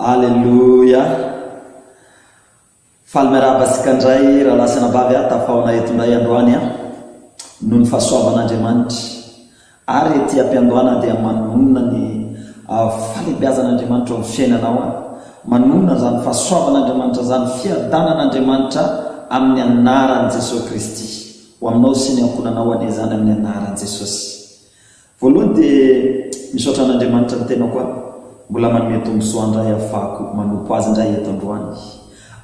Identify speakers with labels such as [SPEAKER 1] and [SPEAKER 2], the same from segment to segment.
[SPEAKER 1] Aleloia! Faly miarahaba antsika indray rahalahy sy anabavy a, tafahaona eto indray androany a, noho ny fahasoavan'Andriamanitra. Ary ety am-piandohana dia manonona ny fahalehibeazan'Andriamanitra eo amin'ny fiainanao aho. Manonona izany fahasoavan'Andriamanitra izany, fiadanan'Andriamanitra amin'ny anaran'i Jesoa Kristy. Ho aminao sy ny ankohonanao anie izany amin'ny anaran'i Jesosy. Voalohany dia misaotra an'Andriamanitra ny tenako aho mbola manome tombontsoa andray ahafahako manompo Azy indray eto androany.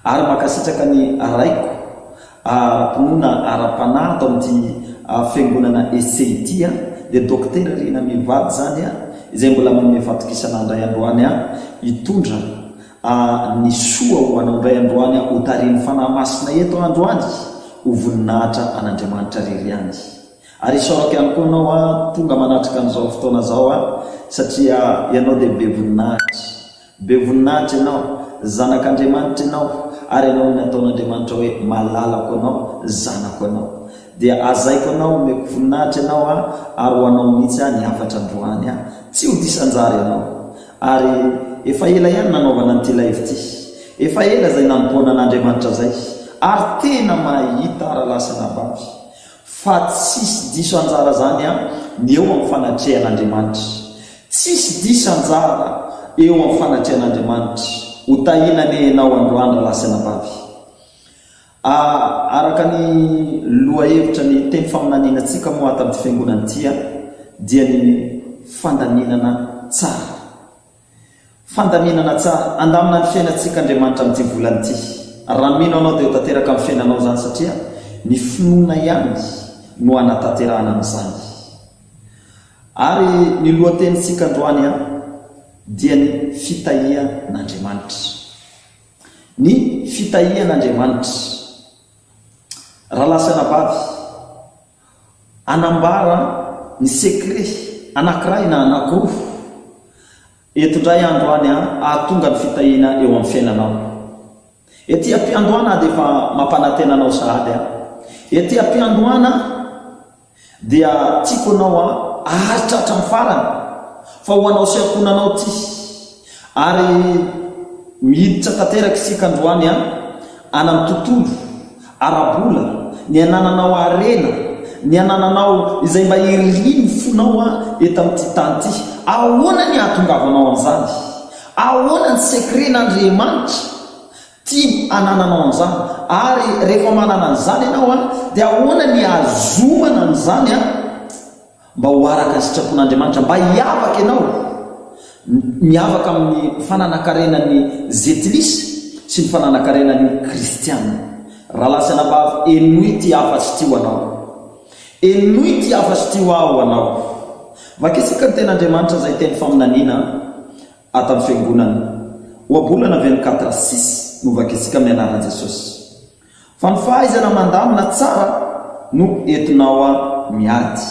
[SPEAKER 1] Ary mankasitraka ny raiko ara-pinoana ara-panahy ato amin'ity fiangonana EC ity aho dia Dokotera Rina mivady izany aho izay mbola manome fahatokisana andray androany aho hitondra ny soa ho anao indray androany aho ho tarihin'ny Fanahy Masina eto androany ho voninahitra an'Andriamanitra rery ihany. Ary isaorako ihany koa anao an, tonga manatrika an'izao fotoana izao an, satria ianao dia be voninahitra. Be voninahitra ianao, zanak'Andriamanitra ianao, ary ianao no nataon'Andriamanitra hoe malalako anao, zanako anao. Dia azaiko anao, omeko voninahitra ianao an, ary ho anao mihitsy an ny hafatra androany an. Tsy ho diso anjara ianao. Ary efa ela ihany nanaovana an'ity live ity. Efa ela izay nanompoana an'Andriamanitra izay. Ary tena mahita rahalahy sy anabavy. Fa tsisy diso anjara zany an ny eo am fanatrehan'Andriamanitra. Tsisy diso anjara eo am fanatrehan'Andriamanitra. Ho tahiana anie enao androany rahalahy sy anabavy. A Araka ny lohahevitra ny teny faminaniana antsika moa ato amin'ity fiangonana ity an dia ny fandaminana tsara. Fandaminana tsara. Handamina ny fiainantsika Andriamanitra amin'ity volana ity. Raha mino anao dia ho tanteraka amin'ny fiainanao izany satria ny finoana ihany no hanatanterahana an'izany. Ary ny lohatenintsika androany dia ny fitahian'Andriamanitra. Ny fitahian'Andriamanitra. Rahalahy sy anabavy, Hanambara ny secret anankiray na anankiroa eto indray andro any hahatonga ny fitahiana eo amin'ny fiainanao. Ety am-piandohana aho dia efa mampanantena anao sahady aho. Ety am-piandohana dia tiako anao haharitra hatramin'ny farany fa ho anao sy ankohonanao ity. Ary miditra tanteraka isika androany an, any amin'ny tontolo ara-bola, ny anananao harena, ny anananao izay mba irin'ny fonao an eto amin'ity tany ity. Ahoana ny hahatongavanao amin'izany? Ahoana ny secret-n'Andriamanitra tiany hanananao an'izany? Ary rehefa manana an'izany ianao an, dia ahoana ny hahazomana an'izany an? Mba ho araka ny sitrapon'Andriamanitra, mba hiavaka ianao, miavaka amin'ny fananan-karenan'ny Zetlis sy ny fananan-karenan'ny Kristiana. Rahalahy sy anabavy, henoy ity hafatry ity ho anao. Henoy ity hafatry ity ho ahy ho anao. Vakisika ny Tenin'Andriamanitra izay teny faminaniana ato amin'ny Fiangonana. Ohabolana 24 6 no vakisika amin'ny anaran'i Jesosy. Fa ny fahaizana mandamina tsara no entinao miady.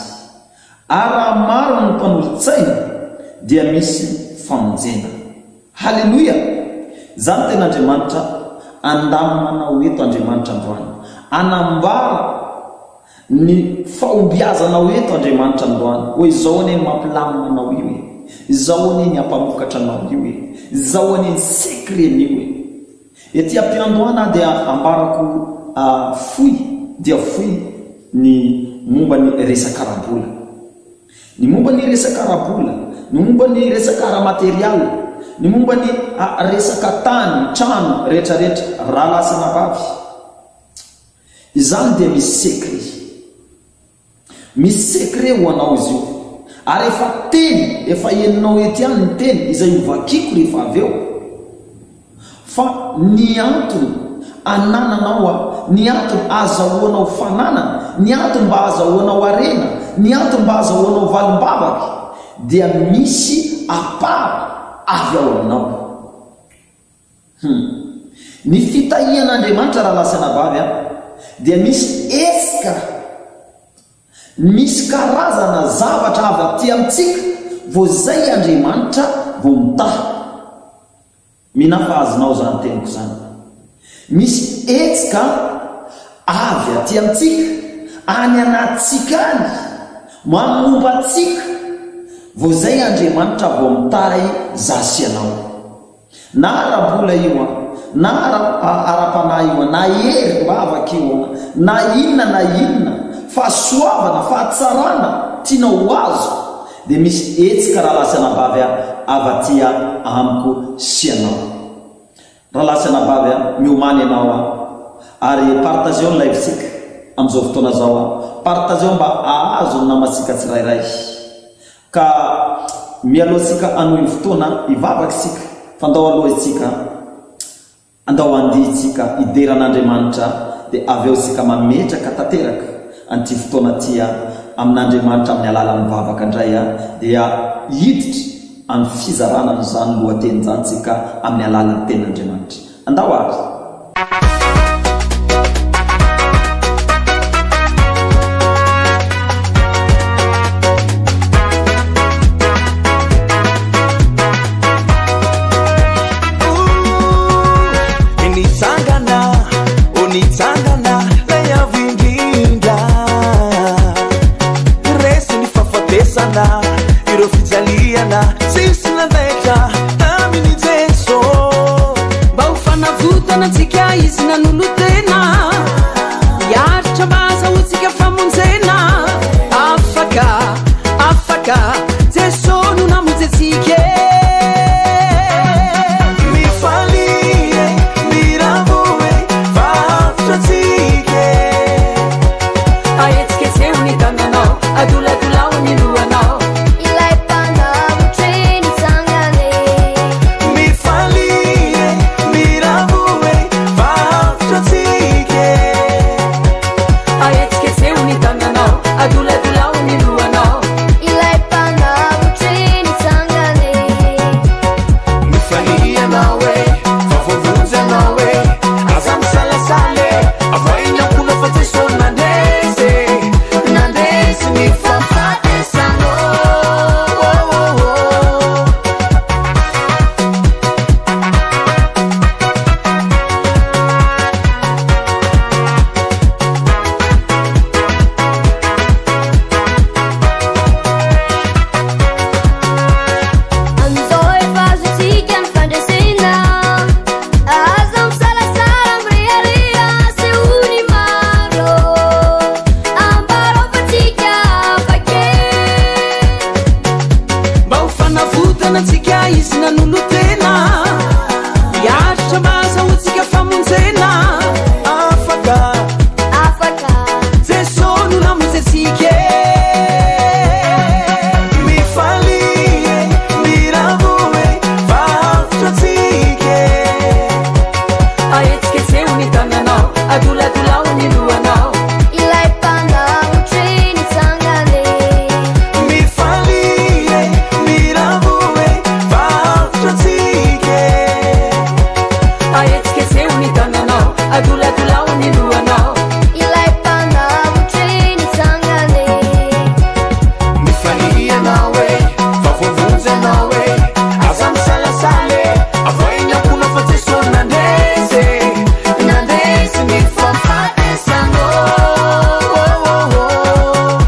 [SPEAKER 1] Ary raha maro ny mpanolo-tsaina dia misy famonjena. Haleloia! Izany tena Andriamanitra andamina anao eto Andriamanitra androany. Anambara ny fahombiazanao eto Andriamanitra androany. Hoe izao anie ny mampilamina anao io e. Izao anie ny hampamokatra anao io e. Izao anie ny secret-n'io e. Ety am-piandohana dia ambarako fohy dia fohy ny momba ny resaka ara-bola. Ny momba ny resaka ara-bola, ny momba ny resaka ara-material, ny momba ny resaka tany, trano, rehetrarehetra, rahalahy sy anabavy. Izany dia misy secret. Misy secret ho anao izy io. Ary efa teny, efa henonao eto ihany ny teny izay ho vakiako rehefa avy eo. Fa ny antony anananao a, ny antony azahoanao fananana, ny antony mba azahoanao harena, ny antony mba azahoanao valim-bavaka dia misy à part avy ao aminao. Hum. Ny fitahian'Andriamanitra rahalahy sy anabavy an, dia misy hetsika, misy karazana zavatra avy aty amintsika vao zay Andriamanitra vao mitahy. Minà fa azonao zany teniko zany. Misy hetsika avy aty amintsika, any anatintsika any, manomba antsika, vao zay Andriamanitra vao mitahy za sy ianao. Na ara-bola io an, na ara-panahy io an, na herim-bavaka io an, na inona na inona, fahasoavana, fahatsarana tianao ho azo, dia misy hetsika rahalahy sy anabavy a, avy aty amiko sy ianao. Rahalahy sy anabavy a, miomàna ianao a, ary partageo ny live-tsika amin'izao fotoana izao a, partageo mba hahazo ny namantsika tsirairay. Ka mialoha antsika hanohy ny fotoana, hivavaka isika, fa ndao aloha isika, andao handihy isika hidera an'Andriamanitra, dia avy eo isika mametraka tanteraka an'ity fotoana ity amin'Andriamanitra amin'ny alalan'ny vavaka indray, dia hiditra amin'ny fizarana an'izany lohateny izany isika amin'ny alalan'ny Tenin'Andriamanitra. Andao ary!
[SPEAKER 2] Nitsangana, oh nitsangana, lay avo indrindra. Resy ny fahafatesana, ireo fijaliana, tsisy nandaitra tamin'i Jeso.
[SPEAKER 3] Mba ho fanavotana antsika Izy nanolo-tena, Hiaritra mba hahazahoantsika famonjena. Afaka, afaka, Jeso no namonjy antsika e.
[SPEAKER 2] Mifalia e, miravo e, fa avotra antsika e.
[SPEAKER 3] Ahetsiketseho ny tananao, adoladolao ny lohanao.
[SPEAKER 4] Ilay mpanavotra e nitsangana e.
[SPEAKER 2] Mifalia e, miravo e, fa avotra antsika e.
[SPEAKER 3] Ahetsiketseho ny tananao, adoladolao ny lohanao.
[SPEAKER 4] Ilay mpanavotra e nitsangana e.
[SPEAKER 2] Mifalia ianao e, fa voavonjy ianao e, aza misalasala e, avoahy ny ankohonao fa Jeso nandresy e, nandresy ny fahafatesana oh, oh, oh, oh.
[SPEAKER 4] Amin'izao efa azontsika ny fandresena. Aza misalasala mirehareha asehoy ny maro. Ambarao fa tsika afaka e.
[SPEAKER 3] Mba ho fanavotana antsika Izy nanolo-tena, Hiaritra mba hahazahoantsika famonjena.
[SPEAKER 2] Afaka,
[SPEAKER 4] Afaka.
[SPEAKER 3] Jeso no namonjy antsika e.
[SPEAKER 2] Mifalia e, miravo e, fa avotra antsika e.
[SPEAKER 3] Ahetsiketseho ny tananao, adoladolao ny lohanao.
[SPEAKER 4] Ilay mpanavotra e nitsangana e.
[SPEAKER 2] Mifalia e, miravo e, fa avotra antsika e.
[SPEAKER 3] Ahetsiketseho ny tananao, adoladolao ny lohanao.
[SPEAKER 4] Ilay mpanavotra e nitsangana e.
[SPEAKER 2] Mifalia ianao e, fa voavonjy ianao e, aza misalasala e, avoahy ny ankohonao fa Jeso nandresy e, nandresy ny fahafatesana oh, oh, oh, oh.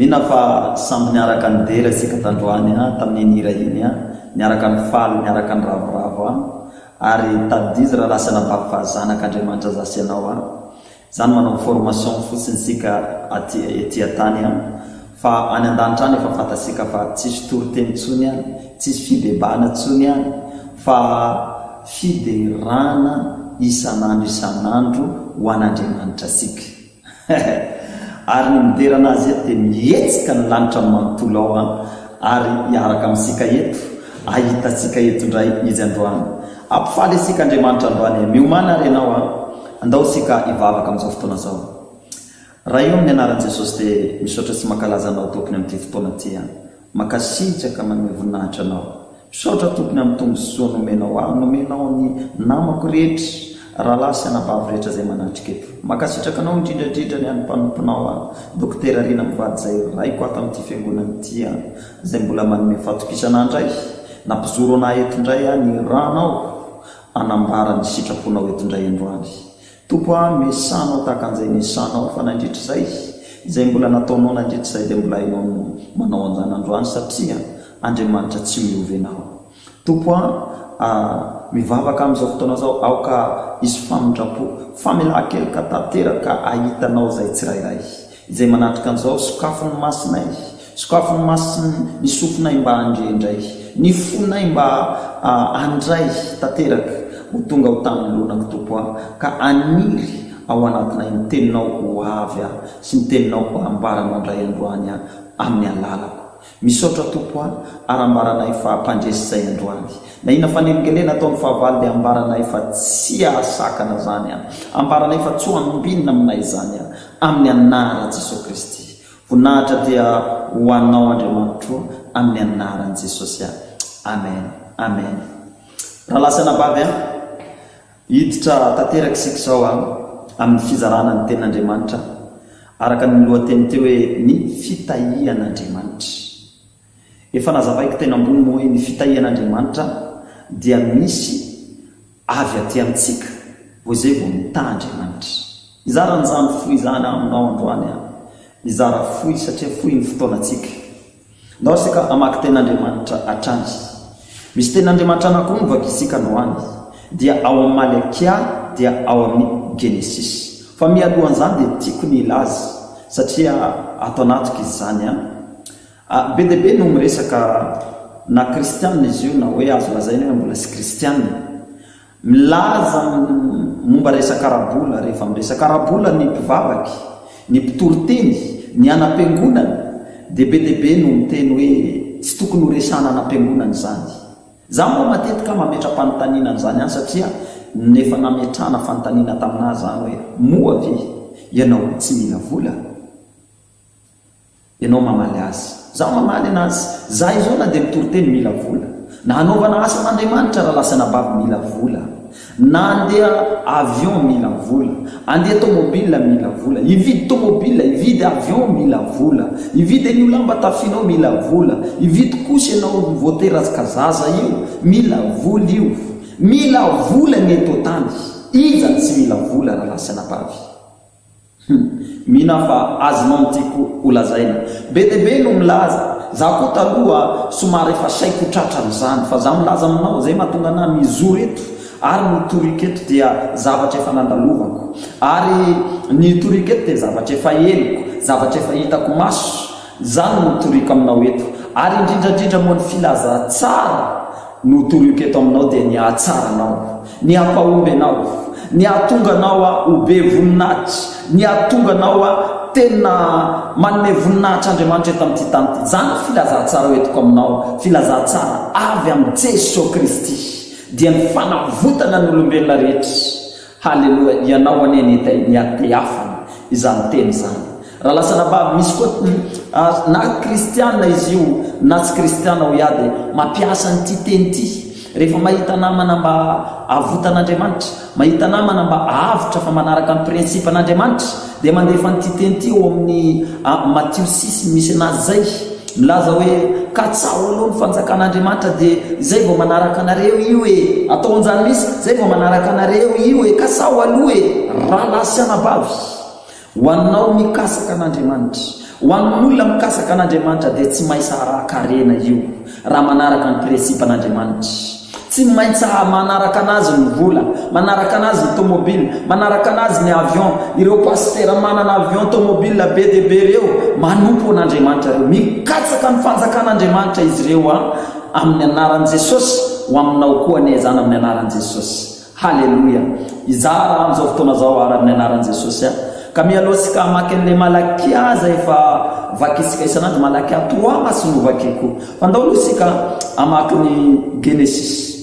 [SPEAKER 1] Mino aho fa samby niaraka nidera isika tandroany an, tamin'iny hira iny an, niaraka nifaly, niaraka niravoravo an, ary tadidio rahalahy sy anabavy fa zanak'Andriamanitra za sy ianao an. Zany manao formation fotsiny isika aty ety an-tany an, fa any an-danitra any efa fantatsika fa tsisy toriteny intsony any, tsisy fibebahana intsony any fa fiderana isan'andro isan'andro ho an'Andriamanitra isika. Ary ny midera an'Azy eto dia mihetsika ny lanitra manontolo ao an, ary hiaraka amintsika eto, hahita antsika eto indray Izy androany. Hampifaly antsika Andriamanitra androany e. Miomàna ary ianao an. Andao isika hivavaka amin'izao fotoana izao. Ray o, amin'ny anaran'i Jesosy dia misaotra sy mankalaza Anao Tompony amin'ity fotoana ity an. Mankasitraka manome voninahitra Anao. Misaotra Tompony amin'ny tombontsoa nomenao ahy, nomenao ny namako rehetra, rahalahy sy anabavy rehetra izay manatrika eto. Mankasitraka Anao indrindra indrindra ny an'ny mpanomponao aho, Dokotera Rina mivady izay raiko ato amin'ity fiangonana ity an, izay mbola manome fatokisana ahy indray, nampijoro anah eto indray an, ny ranao hanambara ny sitraponao eto indray androany. Tompo a, mesanao tahaka an'izay nesanao fa nandritr'izay, izay mbola nataonao nandritr'izay dia mbola hainao ny manao an'izany androany satria Andriamanitra tsy miova ianao. Tompo a, a, mivavaka amin'izao fotoana izao aoka hisy famindram-po, famelan-keloka tanteraka hahitanao izay tsirairay. Izay manatrika an'izao, sokafy ny masonay, sokafy ny masony, ny sofinay mba handre indray, ny fonay mba handray tanteraka ho tonga ho tamin'ny lonako Tompo a, ka haniry ao anatinay ny Teninao ho avy a, sy ny Teninao ho ambaranao indray androany a, amin'ny alalako. Misaotra Tompo a, ary ambaranay fa mpandresy izay androany. Na inona fanelingelena ataon'ny fahavalo dia ambaranay fa tsy hahasakana izany a. Ambaranay fa tsy ho ambinina aminay izany a. Amin'ny anaran'i Jesoa Kristy. Voninahitra dia ho Anao Andriamanitro amin'ny anaran'i Jesosy a. Amen. Amen. Rahalahy sy anabavy a, hiditra tanteraka isika izao a, amin'ny fizarana ny tenin'Andriamanitra araka ny lohateny teo hoe ny fitahian'Andriamanitra. Efa nazavaiko teny ambony moa hoe ny fitahian'Andriamanitra dia misy avy aty amintsika vao izay vao mitaha Andriamanitra. Hizara an'izany fohy izany aho aminao androany aho. Hizara fohy satria fohy ny fotoanantsika. Ndao isika hamaky tenin'Andriamanitra hatrany. Misy tenin'Andriamanitra anankiroa no vakintsika androany, dia ao amin'ny Malakia dia ao amin'ny Genesisy. Fa mialohan'izany dia tiako ny hilaza satria ato anatiko izy izany an. Be dia be no miresaka na kristianina izy io na hoe azo lazaina hoe mbola tsy kristianina. Milaza momba resaka ara-bola, rehefa miresaka ara-bola ny mpivavaky, ny mpitory teny, ny anam-piangonana dia be dia be no miteny hoe tsy tokony ho resahana anam-piangonana izany. Za moa matetika mametra-panontaniana an'izany ihany satria efa nametrahana fanontaniana taminà izany hoe moa ve ianao tsy mila vola? Ianao mamaly azy. Za mamaly anazy. Za izao na dia mitory teny mila vola. Na hanaovana asa an'Andriamanitra raha lasa anabavy mila vola. Na andeha avion mila vola. Andeha tomobile mila vola. Hividy tomobile, hividy avion mila vola. Hividy an'io lamba tafianao mila vola. Hividy couche ianao vao teraka zaza io mila vola io. Mila vola ny eto an-tany. Iza no tsy mila vola raha lasa anabavy? Hum. Mino aho fa azonao ny tiako ho lazaina. Be dia be no milaza. Za koa taloha somary efa saiko ho tratran'izany. Fa za milaza aminao, zay mahatonga anah mijoro eto ary ny toriko eto dia zavatra efa nandalovako. Ary ny toriko eto dia zavatra efa henoko, zavatra efa hitako maso. Izany no toriko aminao eto. Ary indrindra indrindra moa ny filazantsara no toriko eto aminao dia ny hahatsara anao, ny hampahomby anao, ny hahatonga anao ho be voninahitra, ny hahatonga anao tena manome voninahitra Andriamanitra eto amin'ity tany ity. Izany ny filazantsara ho entiko aminao, filazantsara avy amin'i Jesoa Kristy, dia ny fanavotana ny olombelona rehetra. Haleloia, ianao anie ny niatehafana izany teny izany. Raha lasa anabavy, misy koa na kristiana izy io na tsy kristiana hoy aho dia mampiasa an'ity teny ity rehefa mahita namana mba avotan'Andriamanitra, mahita namana mba avotra fa manaraka ny principe an'Andriamanitra dia mandefa an'ity teny ity ao amin'ny Matio six misy anazy izay. Milaza hoe katsaho aloha ny fanjakan'Andriamanitra dia izay vao manaraka anareo io e! Atao an'izany mihitsy, izay vao manaraka anareo io e! Katsaho aloha e! Rahalahy sy anabavy, ho anao mikasaka an'Andriamanitra, Ho an'ny olona mikasaka an'Andriamanitra dia tsy maintsy arahan-karena io raha manaraka ny prinsipan'Andriamanitra. Tsy maintsy manaraka anazy ny vola, manaraka anazy ny tomobile, manaraka anazy ny avion. Ireo pasitera manana avion, tomobile be dia be ireo, manompo an'Andriamanitra ireo. Mikatsaka ny fanjakan'Andriamanitra izy ireo an, amin'ny anaran'i Jesosy, ho aminao koa anie izany amin'ny anaran'i Jesosy. Haleloia! Hizara amin'izao fotoana izao ary amin'ny anaran'i Jesosy aho. Ka mialoha tsika hamaky an'ilay Malakia aza efa vakintsika isan'andro, Malakia trois mantsy no vakiko. Fa ndao aloha isika hamaky ny Genesisy.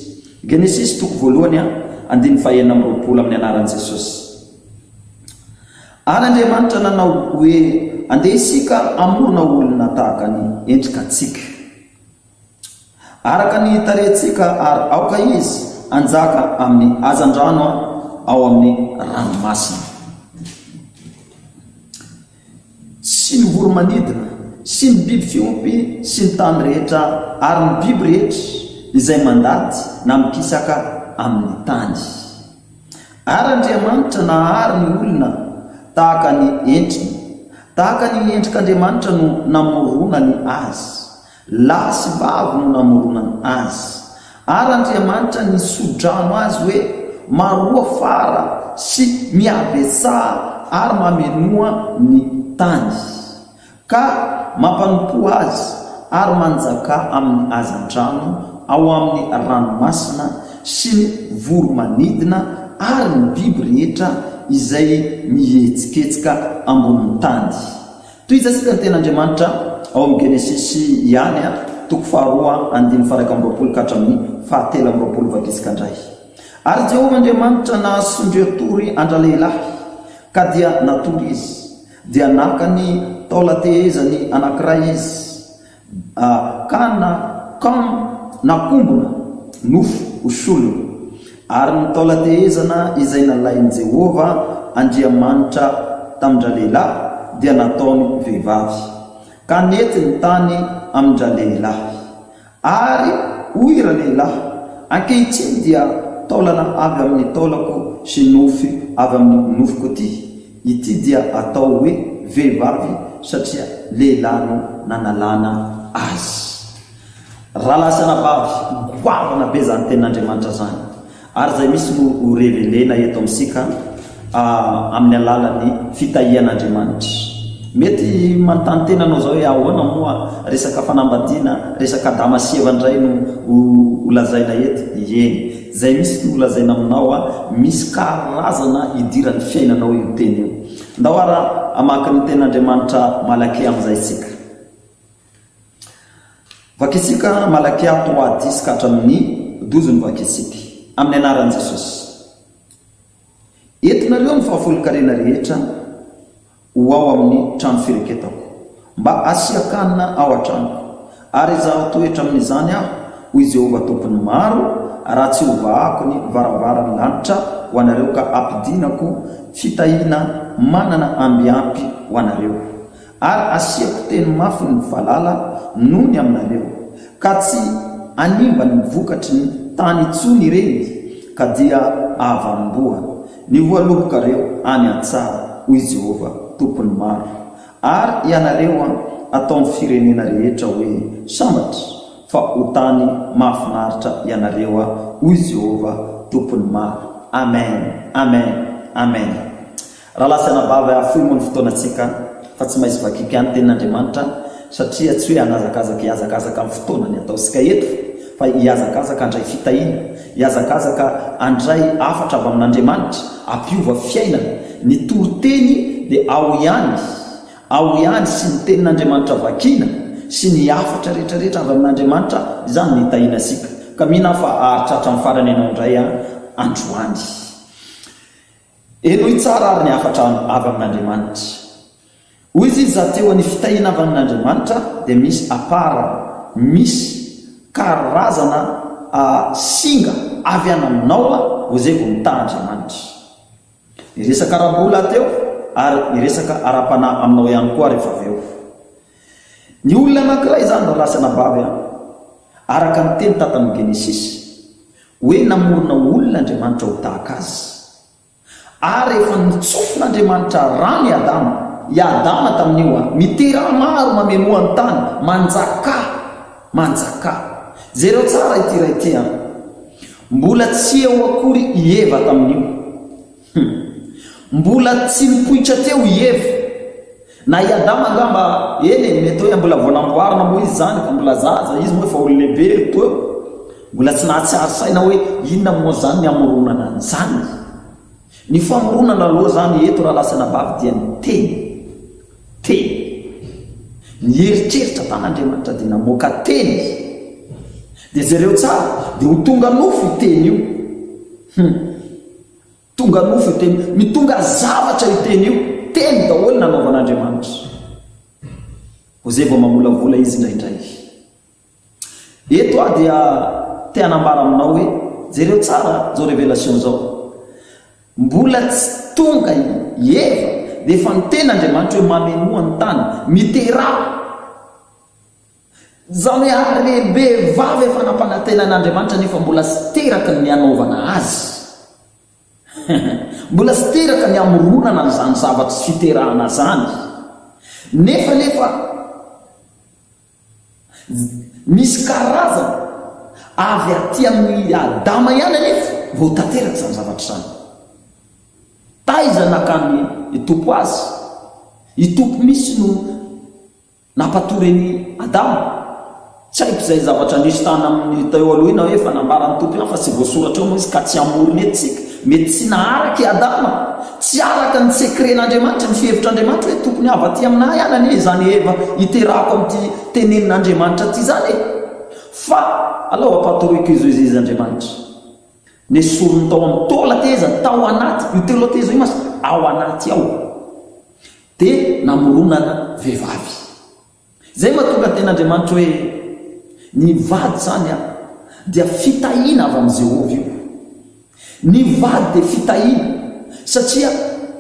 [SPEAKER 1] Genesisy toko voalohany andininy faha 26 amin'ny anaran'i Jesosy. Ary Andriamanitra nanao hoe, Andeha isika hamorona olona tahaka ny endrikantsika. Araka ny tarehintsika ary aoka izy hanjaka amin'ny hazandrano ao amin'ny ranomasina. Sy ny voro-manidina, sy ny biby fiompy sy ny tany rehetra ary ny biby rehetra izay mandady na mikisaka amin'ny tany. Ary Andriamanitra nahary ny olona tahaka ny endriny. Tahaka ny endrik'Andriamanitra no namoronany azy. Lahy sy vavy no namoronany azy. Ary Andriamanitra nisodrano azy hoe, Maroa fara sy mihabetsaha ary mamenoa ny tany. Ka mampanompoa azy ary manjakà amin'ny hazandrano ao amin'ny ranomasina sy ny voro-manidina ary ny biby rehetra izay mihetsiketsika ambonin'ny tany. Tohizantsika ny tenin'Andriamanitra ao amin'ny Genesisy ihany, toko faharoa andininy faha-21 ka hatramin'ny faha-23 vakisika indray. Ary Jehovah Andriamanitra nahasondriatory an-dralehilahy, ka dia natory izy. Dia naka ny taolan-tehezany anankiray izy, ka nakam, nakombona nofo ho solony. Ary ny taolan-tehezana izay nalain'i Jehovah Andriamanitra tamin-dralehilahy dia nataony vehivavy, ka nentiny tany amin-dralehilahy. Ary hoy ralehilahy, Ankehitriny dia taolana avy amin'ny taolako sy nofy avy amin'ny nofoko ity. Ity dia atao hoe vehivavy satria lehilahy no nanalana azy. Rahalahy sy anabavy, goavana be izany tenin'Andriamanitra izany. Ary izay misy no ho revelena eto amintsika amin'ny alalan'ny fitahian'Andriamanitra. Mety manontany tena anao izao hoe ahoana moa resaka fanambadiana, resaka Adama sy Eva indray no ho lazaina eto? Eny, izay misy no ho lazaina aminao, misy karazana idiran'ny fiainanao io teny io. Ndao ara hamaky ny tenin'Andriamanitra Malakia amin'izay isika. Vakitsika Malakia trois dix ka hatramin'ny douze no vakitsika. Amin'ny anaran'i Jesosy. Entinareo ny fahafolonkarena rehetra ho ao amin'ny trano fireketako, mba hasian-kanina ao an-tranoko. Ary izaho toetra amin'izany aho, hoy Jehovah Tompon'ny maro, raha tsy hovahako ny varavaran'ny lanitra ho anareo ka hampidinako fitahiana manana amby ampy ho anareo. Ary asiako teny mafy ny valala nony aminareo, ka tsy hanimba ny vokatry ny tany intsony ireny, ka dia hahavanom-boa ny voalobokareo any an-tsaha, hoy Jehovah, Tompon'ny maro. Ary ianareo hataon'ny firenena rehetra hoe sambatra, fa ho tany mahafinaritra ianareo, hoy Jehovah, Tompon'ny maro. Amen! Amen! Amen! Rahalahy sy anabavy ahafoy moa ny fotoanantsika fa tsy maintsy vakiko ihany tenin'Andriamanitra satria tsy hoe hanazakazaka hihazakazaka amin'ny fotoana ny ataontsika eto fa hihazakazaka handray fitahiana, hihazakazaka handray hafatra avy amin'Andriamanitra hampiova fiainana. Ny toriteny dia ao ihany, ao ihany sy ny tenin'Andriamanitra vakiana sy ny hafatra rehetrarehetra avy amin'Andriamanitra izany no hitahiana antsika. Ka mino aho fa haharitra hatramin'ny farany ianao indray androany. Henoy tsara ary ny hafatra avy amin'Andriamanitra. Hoy izy Zateo ny fitahiana avy amin'Andriamanitra dia misy apara, misy karazana singa avy any aminao ho izay vao mitaha Andriamanitra. Niresaka ara-bola aho teo ary hiresaka ara-panahy aminao ihany koa rehefa avy eo. Ny olona anankiray izany rahalahy sy anabavy an, araka ny teny tato amin'ny Genesisy, Hoe namorona olona Andriamanitra ho tahaka Azy. Ary rehefa notsofin'Andriamanitra rano i Adama. I Adama tamin'io an. Miteraha maro mamenoa ny tany, manjakà, manjakà. Jereo tsara ity iray ity an. Mbola tsy eo akory i Eva tamin'io. Hum. Mbola tsy nipoitra teo i Eva. Na i Adama angamba, eny e, mety hoe mbola vao namboarina moa izy izany, fa mbola zaza, izy moa efa olon-lehibe ry toa eo. Mbola tsy nahatsiaro saina hoe inona moa izany ny hamoronana an'izany. Ny famoronana aloha izany eto rahalahy sy anabavy dia ny teny. Teny. Ny eritreritra tan'Andriamanitra dia namoaka teny. Dia jereo tsara, dia ho tonga nofo io teny io. Hum. Tonga nofo io teny io. Mitonga zavatra io teny io. Teny daholo nanaovan'Andriamanitra. Hosea vao mamolavola izy indraindray. Eto aho dia te hanambara aminao hoe, jereo tsara izao révélation izao. Mbola tsy tonga i Eva dia efa niteny Andriamanitra hoe mamenoa ny tany, miteraha. Izany hoe harem-behivavy efa nampanantenan'Andriamanitra nefa mbola tsy teraka ny hanaovana azy. Mbola tsy teraka ny hamoronana an'izany zavatra sy fiterahana izany. Nefa nefa misy karazana avy aty amin'i Adama ihany anefa vao tanteraka izany zavatra izany. Taiza nakan'i Tompo azy? I Tompo mihitsy no Nampatory an'i Adama? Tsy haiko izay zavatra nisy tany amin'ny teo aloha iny na hoe efa nambaran'ny Tompo ihany fa tsy voasoratra eo moa izy ka tsy hamorona eto isika. Mety tsy naharaka i Adama. Tsy araka ny secret-n'Andriamanitra, ny fihevitr'Andriamanitra hoe tokony avy aty aminà ihany anie izany Eva hiterahako amin'ity tenenin'Andriamanitra ity izany e! Fa alao ampatoroiko izy hoy izy Andriamanitra. Nesoriny tao amin'ny taolan-teza, tao anaty, io taolan-teza io mantsy ao anaty ao. Dia namoronana vehivavy. Izay mahatonga ny tenin'Andriamanitra hoe, Ny vady izany an, dia fitahiana avy amin'i Jehovah io. Ny vady dia fitahiana, satria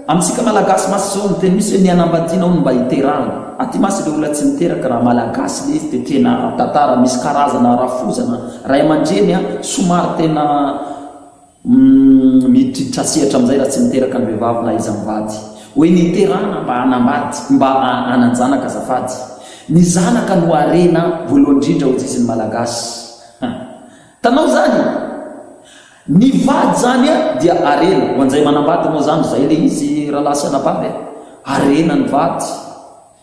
[SPEAKER 1] amintsika Malagasy mantsy izao ny teny misy hoe ny hanambadiana hono mba hiterahana. Aty mantsy ilay olona tsy niteraka raha Malagasy ilay izy dia tena tantara misy karazana rafozana, ray aman-dreny an, somary tena Miditra sehatra amin'izay raha tsy niteraka ny vehivavy na iza mivady. Hoe niterahana mba hanambady, mba hanan-janaka azafady. Ny zanaka no harena voalohany indrindra hoy izy ny Malagasy. Tanao izany? Ny vady izany dia harena. Ho an'izay manambady moa izany izay ilay izy rahalahy sy anabavy a. Harena ny vady.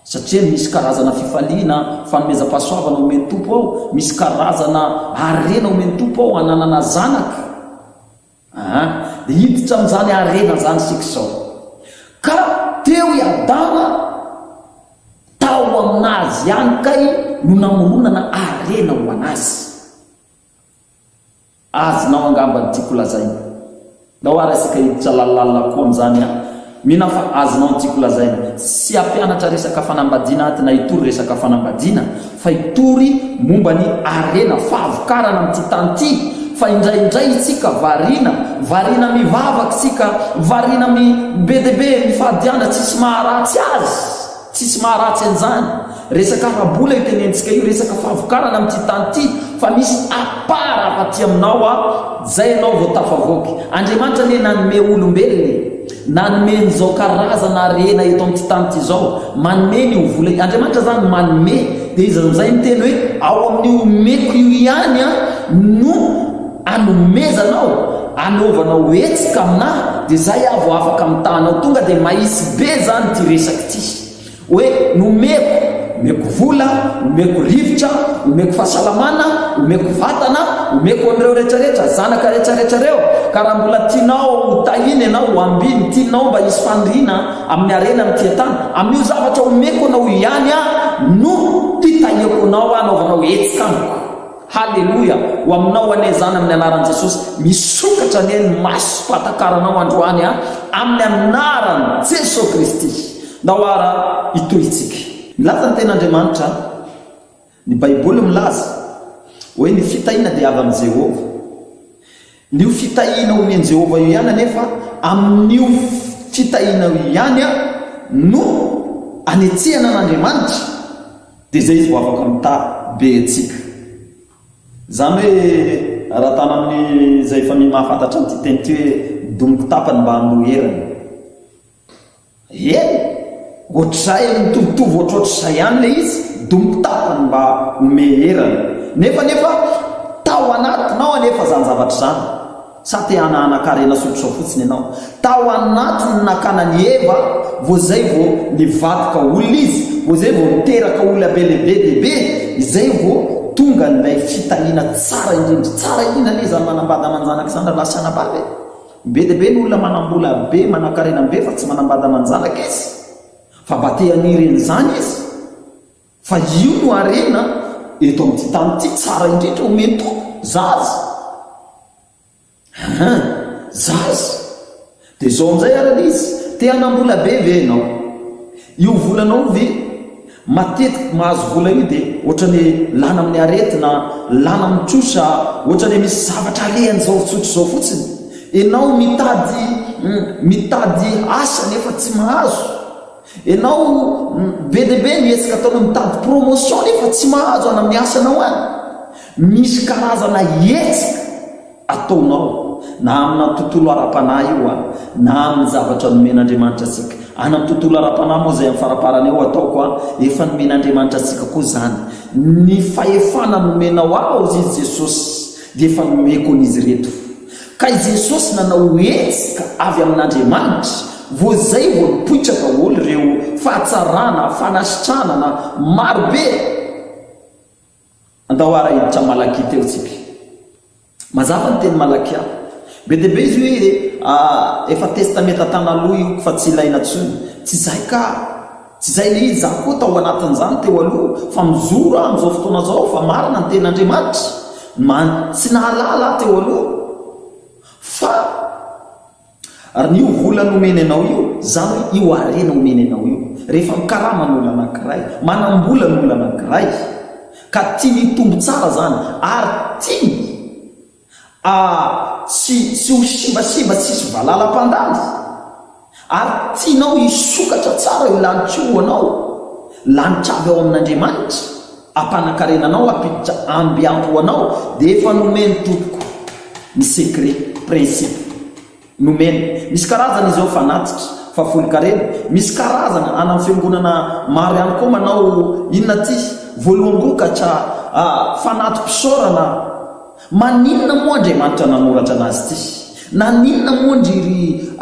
[SPEAKER 1] Satria misy karazana fifaliana, fanomezam-pahasoavana omen'ny Tompo ao, misy karazana harena omen'ny Tompo ao hananana zanaka. Aa, dia hiditra amin'izany harena izany isika izao. Ka teo i Adama, tao aminazy ihany kay no namoronana harena ho an'azy. Azonao angamba ny tiako lazaina. Ndao ary isika hiditra lalina koa amin'izany an! Mino aho fa azonao ny tiako lazaina. Tsy hampianatra resaka fanambadiana aty na hitory resaka fanambadiana fa hitory momba ny harena, fahavokarana amin'ity tany ity fa indraindray isika variana, variana mivavaka isika, variana mi be dia be mifady ana tsisy maharatsy azy. Tsisy maharatsy an'izany. Resaka ara-bola io tenenitsika io, resaka fahavokarana amin'ity tany ity, fa misy à part avy aty aminao a, zay ianao vao tafavoaka. Andriamanitra anie nanome olombelona e, nanome an'izao karazana harena eto amin'ity tany ity izao, manome ny ho vola, Andriamanitra zany manome, dia izy amin'izay miteny hoe ao amin'io omeko io ihany a no anomezanao, anaovanao hetsika aminà, dia zay aho vao afaka mitaha anao. Tonga dia mahitsy be zany ity resaka ity. Hoe nomeko, omeko vola, omeko rivotra, omeko fahasalamana, omeko vatana, omeko an'ireo rehetrarehetra, zanaka rehetrarehetra ireo. Ka raha mbola tianao ho tahiana ianao, ho ambiny, tianao mba hisy faniriana amin'ny harena amin'ity an-tany, amin'io zavatra omeko anao io ihany aho no hitahiako anao hanaovanao hetsika amiko. Haleloia! Ho aminao anie izany amin'ny anaran'i Jesosy. Misokatra anie ny masom-patakaranao androany a, amin'ny anaran'i Jesoa Kristy. Ndao ara hitohy isika. Milaza ny Tenin'Andriamanitra, ny Baiboly milaza, hoe ny fitahiana dia avy amin'i Jehovah. Ny io fitahiana omen'i Jehovah io ihany anefa, amin'io fitahiana io ihany no anetsehana an'Andriamanitra, dia izay izy vao afaka mitaha be antsika. Izany hoe raha tany amin'izay efa mahafantatra an'ity teny ity hoe domiko tapany mba handoa herany. Eny! Ohatr'izay, mitovitovy ohatrohatr'izay ihany ilay izy, donko tapany mba homeherana. Nefa anefa tao anatinao anefa izany zavatra izany. Sa te hanahanan-karena sotrosoa fotsiny ianao? Tao anatiny nakana an'i Eva, vao izay vao nivadika olona izy, vao izay vao niteraka olona be lehibe dia be, izay vao tonga ilay fitahiana tsara indrindra. Tsara indrindra anie izany manambady aman-janaka izany rahalahy sy anabavy e! Be dia be ny olona manam-bola be, manankarena be fa tsy manambady aman-janaka izy. Fa mba te haniry an'izany izy. Fa io no harena eto amin'ity tany ity, tsara indrindra omen'ny Tompo, zaza. Hein, zaza. Dia izao amin'izay ary ilay izy, te hanam-bola be ve ianao? Io volanao io ve, matetika mahazo vola io dia ohatran'ny hoe lany amin'ny aretina, lany amin'ny trosa, ohatran'ny hoe misy zavatra alehany izao tsotra izao fotsiny. Ianao mitady mitady asa nefa tsy mahazo. Ianao be dia be ny hetsika ataonao mitady promotion nefa tsy mahazo any amin'ny asanao any. Misy karazana hetsika ataonao na amina tontolo ara-panahy io an, na amin'ny zavatra nomen'Andriamanitra antsika. Any amin'ny tontolo ara-panahy moa izay amin'ny faraparany ao ataoko an, efa nomen'Andriamanitra antsika koa izany. Ny fahefana nomenao ahy hozy izy Jesosy dia efa nomeko an'izy ireto. Ka i Jesosy nanao hetsika avy amin'Andriamanitra, vao izay vao nipoitra daholo ireo fahatsarana, fanasitranana, maro be. Andao ara hiditra Malakia teo tsika. Mazava ny teny Malakia. Be dia be izy hoe efa testamenta tanaloha io fa tsy ilaina tsony. Tsy izay ka. Tsy izay le izy, za koa tao anatin'izany teo aloha fa mijoro aho amin'izao fotoana izao fa marina ny tenin'Andriamanitra. Man, tsy nahalala aho teo aloha fa Ary ny io vola nomeny anao io, izany hoe io harena omeny anao io, rehefa mikarama ny olona anankiray, manam-bola ny olona anankiray, ka tiany hitombo tsara izany, ary tiany a tsy tsy ho simbasimba, tsisy valala mpandany, ary tianao hisokatra tsara io lanitra io ho anao, lanitra avy ao amin'Andriamanitra, hampanankarena anao, hampiditra amby ampy ho anao, dia efa nomeny tompoko ny secret, principe. Nomena. Misy karazana izy ao fanatitra, fahafolonkarena. Misy karazana any amin'ny fiangonana maro ihany koa manao inona ity? Voaloham-bokatra, fanati-pisaorana. Maninona moa Andriamanitra nanoratra anazy ity? Naninona moa ndry ry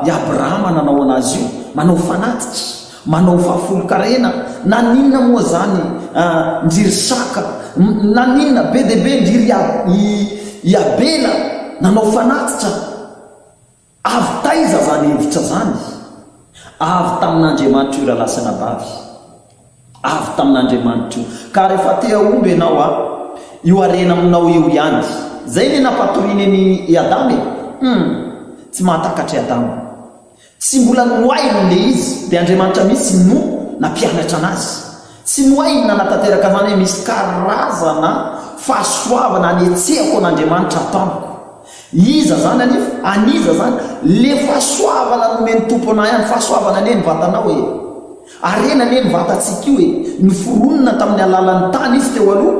[SPEAKER 1] i Abrahama nanao anazy io? Manao fanatitra, manao fahafolonkarena. Naninona moa zany ndry ry Saka? Naninona be dia be ndry ry i Abela nanao fanatitra? Avy taiza zany hevitra zany? Avy tamin'Andriamanitra io rahalahy sy anabavy. Avy tamin'Andriamanitra io. Ka rehefa te hahomby ianao a, io harena aminao io ihany. Zay ne nampatoriany an'i i Adama e. Hum, tsy mahatakatra i Adama. Tsy mbola nohainy le izy, dia Andriamanitra mihitsy no nampianatra anazy. Tsy nohainy nanatanteraka an'izany hoe misy karazana fahasoavana anetsehako an'Andriamanitra ato amiko. Iza zany anefa? An'iza zany? Le fahasoavana nomen'ny Tompo anah ihany, fahasoavana anie ny vatanao e! Harena anie ny vatantsika io e! Noforonina tamin'ny alalan'ny tany izy teo aloha,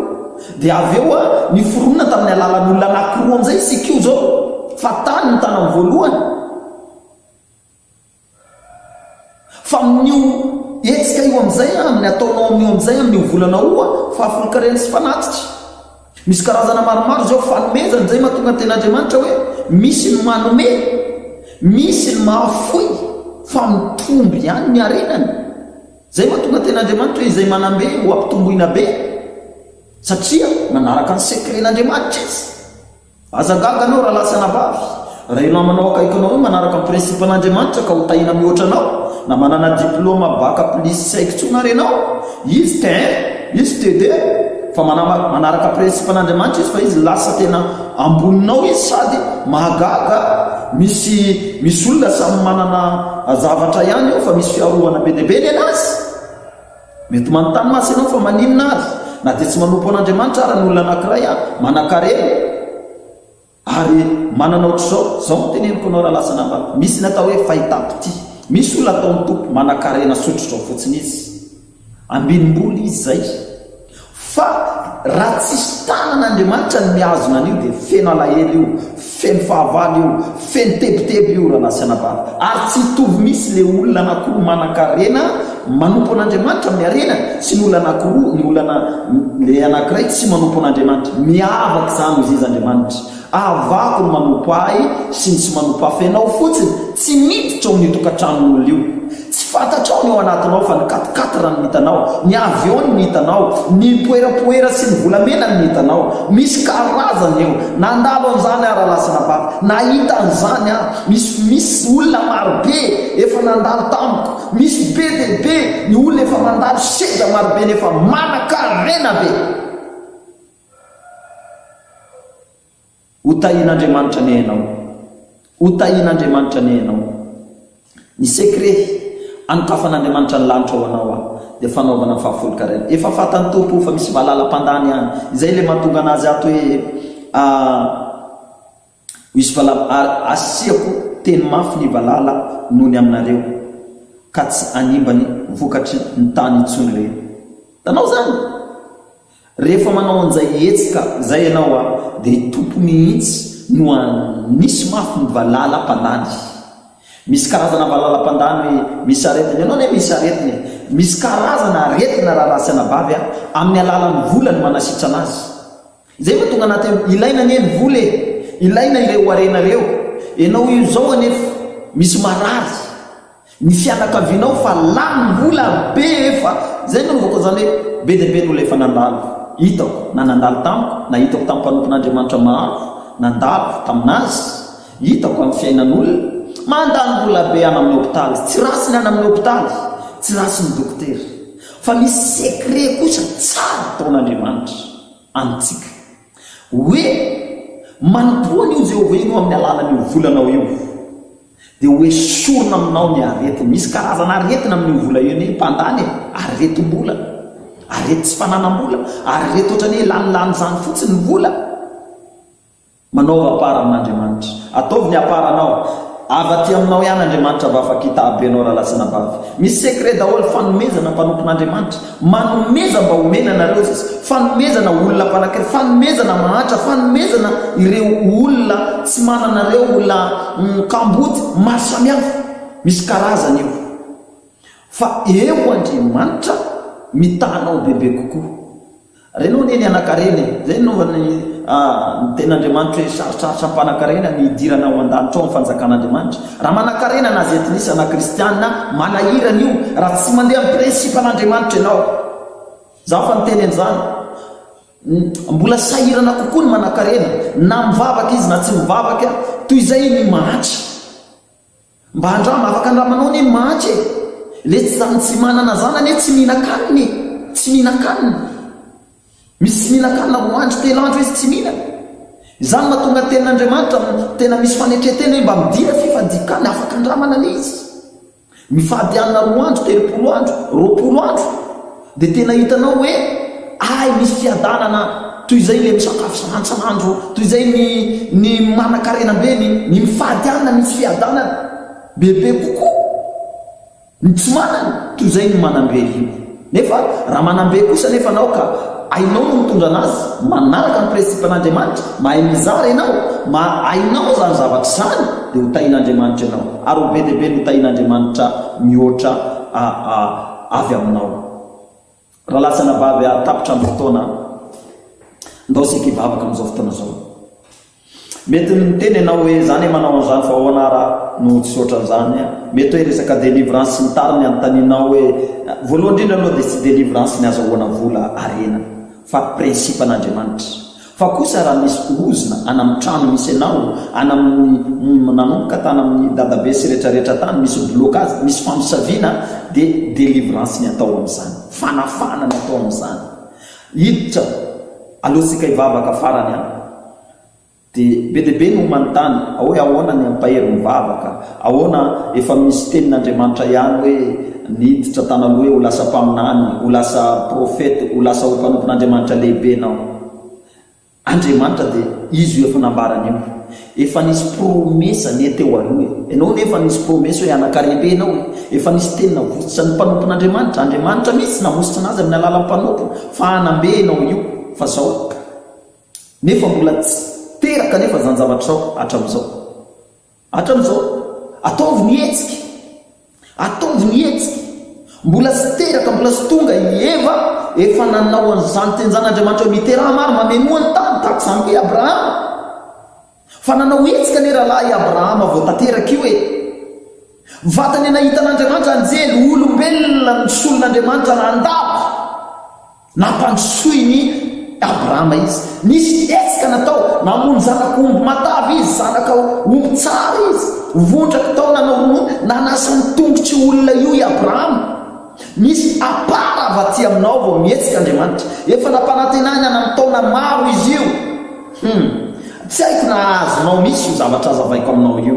[SPEAKER 1] dia avy eo niforonina tamin'ny alalan'olona anakiroa amin'izay isika io zao, fa tany ny tanany voalohany. Fa amin'io hetsika io amin'izay, amin'ny ataonao amin'io amin'izay, amin'io volanao io, fahafolonkarena sy fanatitra. Misy karazana maromaro izao fanomezana, izay mahatonga ny tenin'Andriamanitra hoe misy ny manome, misy ny mahafoy, fa mitombo ihany ny harenany. Izay mahatonga ny tenin'Andriamanitra hoe izay manam-be ho ampitomboina be, satria manaraka ny secret-n'Andriamanitra izy. Aza gaga anao rahalahy sy anabavy, raha io namanao akaikinao io manaraka ny principe an'Andriamanitra ka ho tahiana mihoatra anao, na manana diploma bac plus tsy haiko tsony ary ianao, izy T1, izy T2, fa manaraka principe an'Andriamanitra izy fa izy lasa tena amboninao izy sady mahagaga, misy misy olona samy manana zavatra ihany eo fa misy fiarovana be dia be ny anazy. Mety manontany mantsy ianao fa maninona ary na dia tsy manompo an'Andriamanitra ara ny olona anankiray manankarena ary manana ohatr'izao. Izao no teneniko anao rahalahy sy anabavy, misy ny atao hoe fahitam-pitia. Misy olona ataon'ny Tompo manankarena sotrotrao fotsiny izy. Ambinim-bola izy izay. Fa. raha tsisy tanan'Andriamanitra ny mihazona an'io dia feno alahelo io, feno fahavalo io, feno tebiteby io rahalahy sy anabavy. Ary tsy hitovy mihitsy le olona anakiroa manankarena manompo an'Andriamanitra amin'ny harenany sy ny olona anakiroa, ny olona le anakiray tsy manompo an'Andriamanitra. Miavaka izany hoy izy Andriamanitra. Avako ny manompo ahy sy ny tsy manompo ahy f'enao fotsiny tsy miditra ao amin'io tokantranon'olona io. Tsy fantatrao ny ao anatinao fa ny quatre quatre no hitanao, ny avion no hitanao, ny poerapoera sy ny volamena no hitanao. Misy karazany io. Nandalo an'izany aho rahalahy sy anabavy. Nahita an'izany aho. Misy misy olona marobe efa nandalo tamiko. Misy be dia be ny olona efa mandalo sedra marobe nefa manan-karena be. Ho tahian'Andriamanitra anie ianao. Ho tahian'Andriamanitra anie ianao. Ny secret anokafan'Andriamanitra ny lanitra ho anao aho dia fanaovana ny fahafolonkarena. Efa fatan'ny Tompo fa misy valala mpandany any. Izay ilay mahatonga anazy ato hoe Misy valala ary asiako teny mafy ny valala noho ny aminareo ka tsy hanimba ny vokatry ny tany intsony ireny. Hitanao izany? Rehefa manao an'izay hetsika izay ianao a, dia i Tompo mihitsy no hanisy mafy ny valala mpandany. Misy karazana valala mpandany hoe misy aretina, ianao anie misy aretina e! Misy karazana aretina rahalahy sy anabavy a, amin'ny alalan'ny vola no manasitrana azy. Izay mahatonga anaty hoe ilaina anie ny vola e! Ilaina ireo harena ireo. Ianao io izao anefa misy marary. Ny fianakavianao fa lany vola be efa zay no nanaovako an'izany hoe be dia be ny olona efa nandalo hitako na nandalo tamiko na hitako tamin'ny mpanompon'Andriamanitra maro nandalo tamin'azy hitako amin'ny fiainan'olona mandany vola be any amin'ny hopitaly tsy ratsy ny any amin'ny hopitaly tsy ratsy ny dokotera fa misy secret kosa tsara ataon'Andriamanitra amintsika hoe manompoa an'io Jehovah io amin'ny alalan'io volanao io Dia ho esorina aminao ny aretina. Misy karazana aretina amin'io vola io anie, mpandany e, aretim-bola, arety tsy fananam-bola, arety ohatran'ny hoe lanilany izany fotsiny ny vola. Manaova à part amin'Andriamanitra. Ataovy ny à part anao. Avy aty aminao ihany Andriamanitra vao afaka hitaha-be anao rahalahy sy anabavy. Misy secret daholo fanomezana mpanompon'Andriamanitra. Manomeza mba homena anareo sisa, fanomezana olona mpanankiray, fanomezana mahantra, fanomezana ireo olona tsy manana ireo olona kamboty, maro samihafa, misy karazany io. Fa eo Andriamanitra mitaha anao bebe kokoa. Renao anie ny anankarena e! Zay no nanaovany ny tenin'Andriamanitra hoe sarotsarotra ampanankarena ny hidirana ao an-danitra ao amin'ny fanjakan'Andriamanitra. Raha manankarena na azetnisa na kristiana, manahirana io raha tsy mandeha amin'ny principe an'Andriamanitra ianao. Za fa niteny an'izany. Mbola sahirana kokoa ny manankarena, na mivavaka izy na tsy mivavaka, toy izay ny mahantra. Mba andramo, afaka andramanao anie ny mahantra e! Le tsy zany tsy manana zany anie tsy mihinan-kanina e! Tsy mihinan-kanina. Misy tsy mihinan-kanina roa andro, telo andro izy tsy mihinana. Izany mahatonga ny tenin'Andriamanitra tena misy fanetren-tena hoe mba midira fifadian-kanina, afaka andramana le izy. Mifady hanina roa andro, 30 andro, 20 andro, dia tena hitanao hoe hay misy fiadanana toy izay ilay misakafo isan'andro isan'andro, toy izay ny ny manankarena be, ny ny mifady hanina misy fiadanana bebe kokoa ny tsy manana toy izay ny manam-be io. Nefa raha manam-be kosa anefa anao ka hainao no mitondra anazy, manaraka ny principe an'Andriamanitra, mahay mizara ianao, ma hainao izany zavatra izany dia ho tahin'Andriamanitra ianao ary ho be dia be no tahin'Andriamanitra mihoatra a a avy aminao. Rahalahy sy anabavy a, tapitra ny fotoana, ndao isika hivavaka amin'izao fotoana izao. Mety miteny ianao hoe za anie manao an'izany fa ahoana ara no tsy ohatran'izany a! Mety hoe resaka délivrance sy ny tariny anontanianao hoe, voalohany indrindra aloha dia tsy délivrance ny azahoana vola harena fa principe an'Andriamanitra. Fa kosa raha misy ozona any amin'ny trano misy anao, any amin'ny nanomboka tany amin'ny dadabe sy retraretra tany misy blocage, misy famosaviana dia délivrance ny atao amin'izany, fanafahana ny atao amin'izany. Hiditra alohantsika hivavaka farany an! Dia be dia be no manontany hoe ahoana ny hampahery mivavaka, ahoana efa misy tenin'Andriamanitra ihany hoe niditra tany aloha hoe ho lasa mpaminany, ho lasa prophète, ho lasa ho mpanompon'Andriamanitra lehibe ianao. Andriamanitra dia Izy io efa nambarany io. Efa nisy promesse anie teo aloha e. Ianao anie efa nisy promesse hoe hanan-karem-be ianao e. Efa nisy teny navotsotra ny mpanompon'Andriamanitra. Andriamanitra mihitsy namositra anazy amin'ny alalan'ny mpanompony fa hanam-be ianao io. fa zao. Nefa mbola tsy teraka anefa izany zavatra izao hatramin'izao. Hatramin'izao. Ataovy ny hetsika. Ataovy ny hetsika. Mbola tsy teraka, mbola tsy tonga i Eva, efa nanao an'izany teny izany Andriamanitra hoe miteraha maro, mamenoa ny tany, tahaka izany koa i Abrahama. Fa nanao hetsika anie rahalahy i Abrahama vao tanteraka io e. Vatany nahita an'Andriamanitra anjely, olombelona nisolon'Andriamanitra nandalo. Nampandrosoin'i Abrahama izy. Nisy hetsika natao, namono zanak'omby matavy izy, zanaka omby tsara izy, vondraky tao nanao ronono, nanasa ny tongotr'io olona io i Abrahama. Misy apara avy aty aminao vao mihetsika Andriamanitra. Efa nampanantenaina an'amy taona maro izy io. Hum. Tsy haiko na azonao mihitsy io zavatra azavaiko aminao io.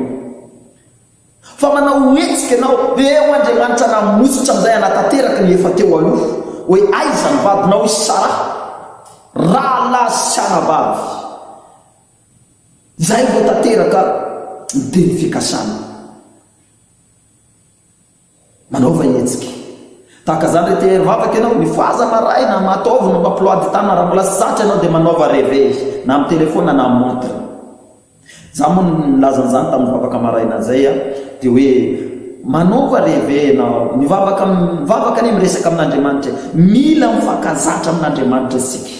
[SPEAKER 1] Fa manao hetsika ianao, dia eo Andriamanitra namotsitra amin'izay hanatanteraka ny efa teo aloha, hoe aiza ny vadinao i Saraha, rahalahy sy anabavy. Izay vao tanteraka ny teny fikasana. Manaova hetsika. Tahaka izany ry TR vavaka ianao, mifohaza maraina, mataovy ny emploi du temps raha mbola tsy zatra ianao dia manaova réveil na amin'ny téléphone na amin'ny montre. Za moa nilaza an'izany tamin'ny vavaka maraina izay a, dia hoe manaova réveil ianao, mivavaka mivavaka anie miresaka amin'Andriamanitra e, mila mifankazatra amin'Andriamanitra isika.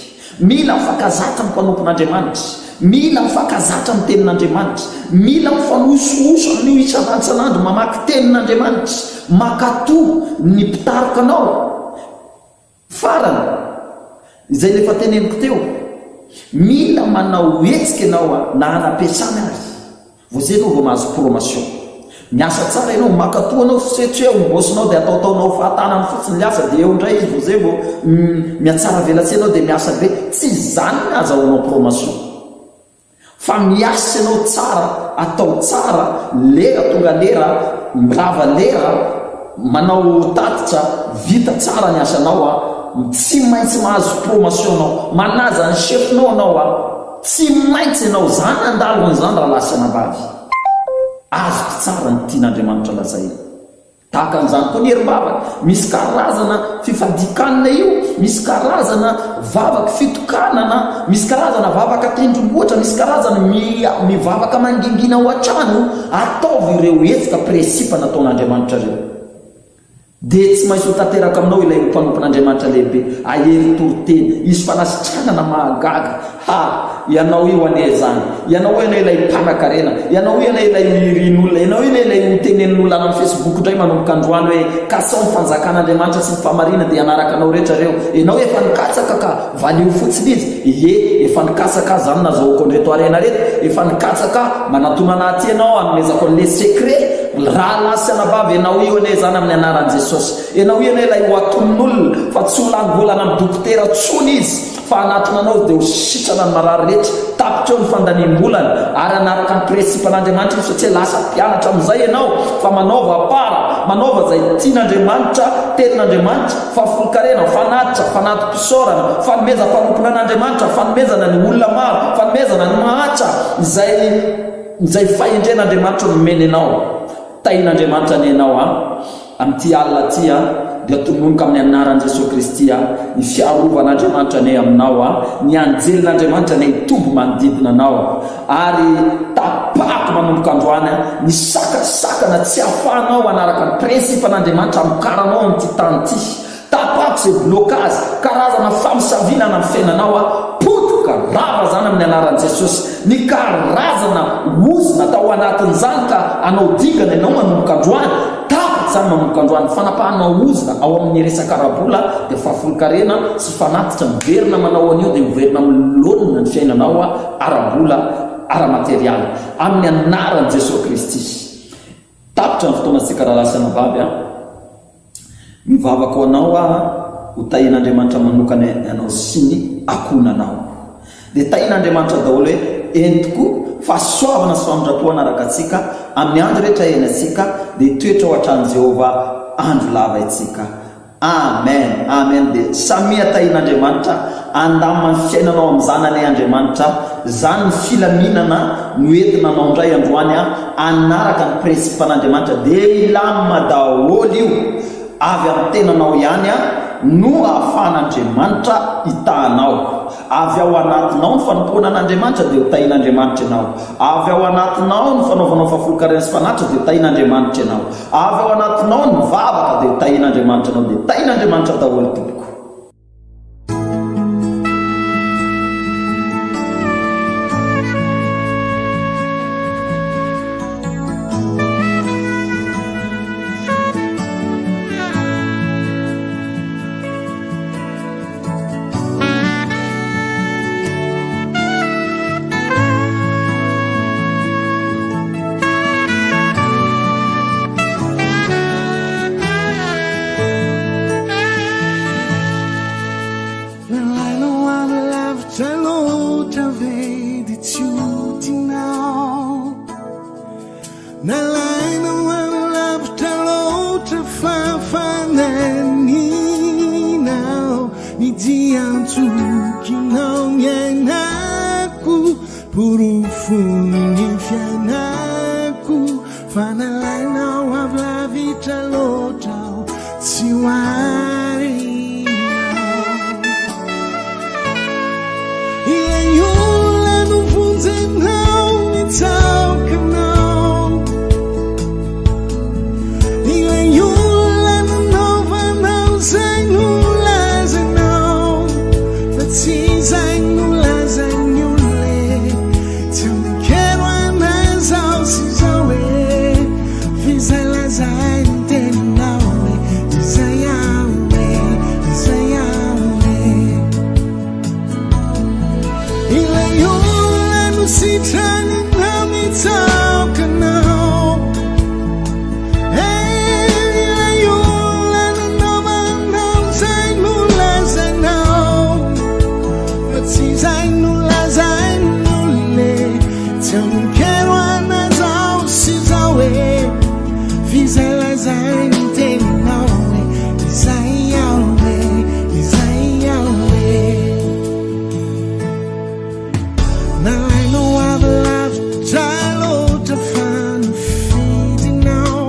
[SPEAKER 1] Mila mifankazatra amin'ny mpanompon'Andriamanitra. Mila mifankazatra amin'ny Tenin'Andriamanitra. Mila mifanosohoso amin'io isan'andro isan'andro, mamaky Tenin'Andriamanitra, mankatò ny mpitarika anao. Farany, izay ilay efa teneniko teo, mila manao hetsika ianao na hanam-piasana ary. Vao zay enao vao mahazo promotion. Miasa tsara enao, mankatoa anao fe tsy hoe ao boss-nao dia ataotaonao fahatanany fotsiny le asa dia eo indray izy vao zay vao mihatsara velatsihy enao dia miasa be. Tsy izany ny azahoanao promotion. Fa miasa enao tsara, atao tsara, lera tonga lera, mirava lera, manao tatitra, vita tsara ny asanao a, tsy maintsy mahazo promotion anao. Manaja ny chef-nao anao a. Tsy maintsy ianao zany handalo an'izany rahalahy sy anabavy. Azoko tsara ny tian'Andriamanitra lazaina. Tahaka an'izany koa ny herim-bavaka. Misy karazana fifadian-kanina io, misy karazana vavaka fitokanana, misy karazana vavaka tendrombohitra, misy karazana mivavaka mangingina ao an-trano. Ataovy ireo hetsika principe nataon'Andriamanitra ireo. Dia tsy maintsy ho tanteraka aminao ilay ho mpanompon'Andriamanitra lehibe, hahery toriteny, hisy fanasitranana mahagaga. Ha! Ianao io anie izany. Ianao io anie ilay mpanakarena. Ianao io anie ilay ho irin'olona. Ianao io anie ilay ho tenenin'olona any amin'ny Facebook indray manomboka androany hoe, Katsaho ny fanjakan'Andriamanitra sy ny fahamarinana dia hanaraka anao rehetra ireo. Ianao efa nikatsaka ka valio fotsiny izy. Ie, efa nikatsaka aho izany nazahoako an'ireto harena ireto. Efa nikatsaka aho. Manatona anah aty ianao hanomezako an'ilay secret. Rahalahy sy anabavy, ianao io anie izany amin'ny anaran'i Jesosy. Ianao io anie ilay ho atonin'olona fa tsy ho lany volana amin'ny dokotera intsony izy fa hanatona anao izy dia ho sitrana ny marary rehetra. Tapitra eo ny fandaniam-bolany ary hanaraka ny principe-n'Andriamanitra izy satria lasa mpianatra amin'izay ianao fa manaova apara, manaova izay tian'Andriamanitra, tenin'Andriamanitra, fahafolonkarena, fanatitra, fanati-pisaorana, fanomezam-panompona an'Andriamanitra, fanomezana ny olona maro, fanomezana ny mahantra izay Izay fahendrena Andriamanitra nomeny anao. Tahin'Andriamanitra anie ianao an! Amin'ity alina ity an, dia tononiko amin'ny anaran'i Jesoa Kristy an, ny fiarovan'Andriamanitra anie aminao an, ny anjelin'Andriamanitra anie hitoby manodidina anao, ary tapahako manomboka androany an, ny sakasakana tsy ahafahanao hanaraka ny principe-n'Andriamanitra hamokaranao amin'ity tany ity. Tapako izay blocage, karazana famosaviana any amin'ny fiainanao aho, potika, rava izany amin'ny anaran'i Jesosy. Ny karazana ozona tao anatin'izany ka hanao dingana ianao manomboka androany, tapaka izany manomboka androany. Ny fanapahana ozona ao amin'ny resaka ara-bola dia fahafolonkarena sy fanatitra, miverina manao an'io dia miverina amin'ny laonina ny fiainanao ara-bola, ara-materialy. Amin'ny anaran'i Jesosy Kristy. Tapitra ny fotoanantsika rahalahy sy anabavy a. Mivavaka ho anao aho ho tahian'Andriamanitra manokana ianao sy ny akohonanao. Dia tahian'Andriamanitra daholo hoe eny tokoa, fahasoavana sy famindram-po hanaraka antsika amin'ny andro rehetra iainantsika, dia hitoetra ao an-tranon'i Jehovah andro lava isika. Amen Amen dia samia tahin'Andriamanitra andamina ny fiainanao amin'izany anie Andriamanitra zany ny filaminana no entina anao indray androany a anaraka ny principe an'Andriamanitra dia hilamina daholo io avy amin'ny tenanao ihany a no ahafahan'Andriamanitra hitahanao. Avy ao anatinao ny fanompoana an'Andriamanitra dia ho tahin'Andriamanitra ianao. Avy ao anatinao ny fanaovanao fahafolonkarena sy fanatitra dia ho tahin'Andriamanitra ianao. Avy ao anatinao ny vavaka dia ho tahin'Andriamanitra ianao. Dia tahin'Andriamanitra daholo tompoko.
[SPEAKER 2] Nalainao avy lavitra loatra ve dia tsy ho tianao Nalainao avy lavitra loatra fa fananinao Ny dian-tsokinao ny ainako Porofon'ny fiainako Fa nalainao avy lavitra loatra aho Tsy ho arinao Ilay olona novonjenao nitsaoka anao Ilay olona nanaovanao izay nolazainao Fa tsy izay nolazain'ny olona e Tsy anekeno anay izao sy izao e F'izay lazain'ny teninao e Izay aho e, izay aho e Ilay olona nositraninao nitsaoka anao Eh, ilay olona nanaovanao izay nolazainao Fa tsy izay nolazain'ny olona e Tsy amin-kero anay izao sy izao e F'izay lazain'ny teninao e Izay aho e, izay aho e Nalainao avy lavitra loatra fa nofidinao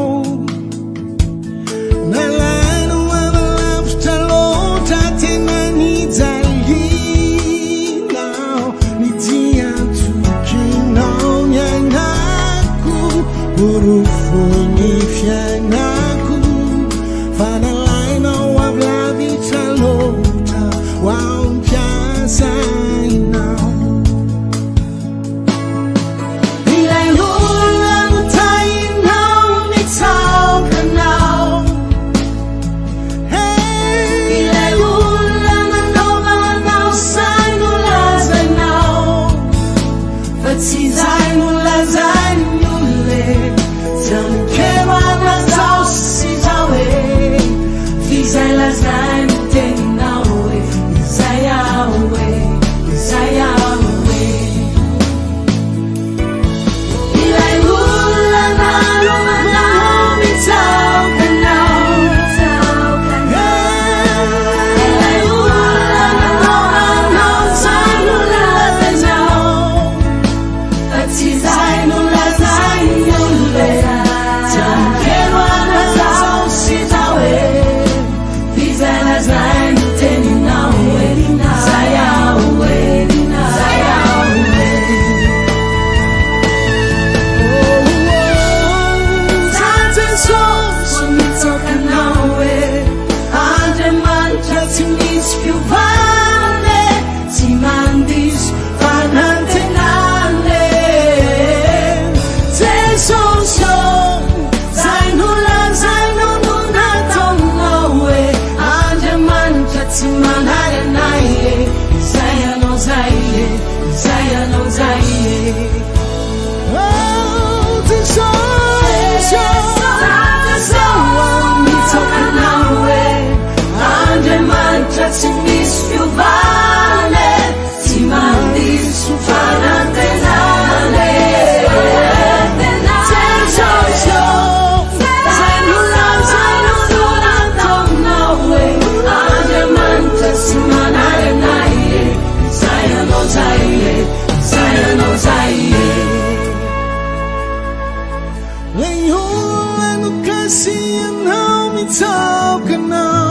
[SPEAKER 2] Nalainao avy lavitra loatra tena nijalianao Ny dian-tokinao ny ainako Porofon'ny fiainako Fa nalainao avy lavitra loatra ho ampiasainao Ilay olona notahinao nitsaoka anao Hey, ilay olona nanaovanao izay nolazainao Fa tsy izay nolazain'ny olona e Tsy amin-kero an'izao sy izao e F'izay lazain'ny teninao e Izay aho e, izay aho e Ilay olona nanaovanao mitsaoka anao Ilay olona nanaovanao izay nolazainao Fa tsy izay nolazain'ny olona e Tsy amin-kero an'izao sy izao e F'izay lazain'ny teninao e Izay aho e, izay aho e Za Jesosy mitsaoka anao e Andriamanitra tsy misy fiovana e Tsy mandiso fanantenana e Jesosy ô Zay nolazainao no nataonao e Andriamanitra tsy manary anay e Izay anao zay e Izay anao zay e Oh Jesosy ô Mitsaoka anao e Andriamanitra tsy misy fiovana e Tsy mandiso fanantenana e Jesosy ô Zay nolazainao no nataonao e Andriamanitra tsy manary anay e Izay anao zay e Izay anao zay e Ilay olona nokasihinao mitsaoka anao.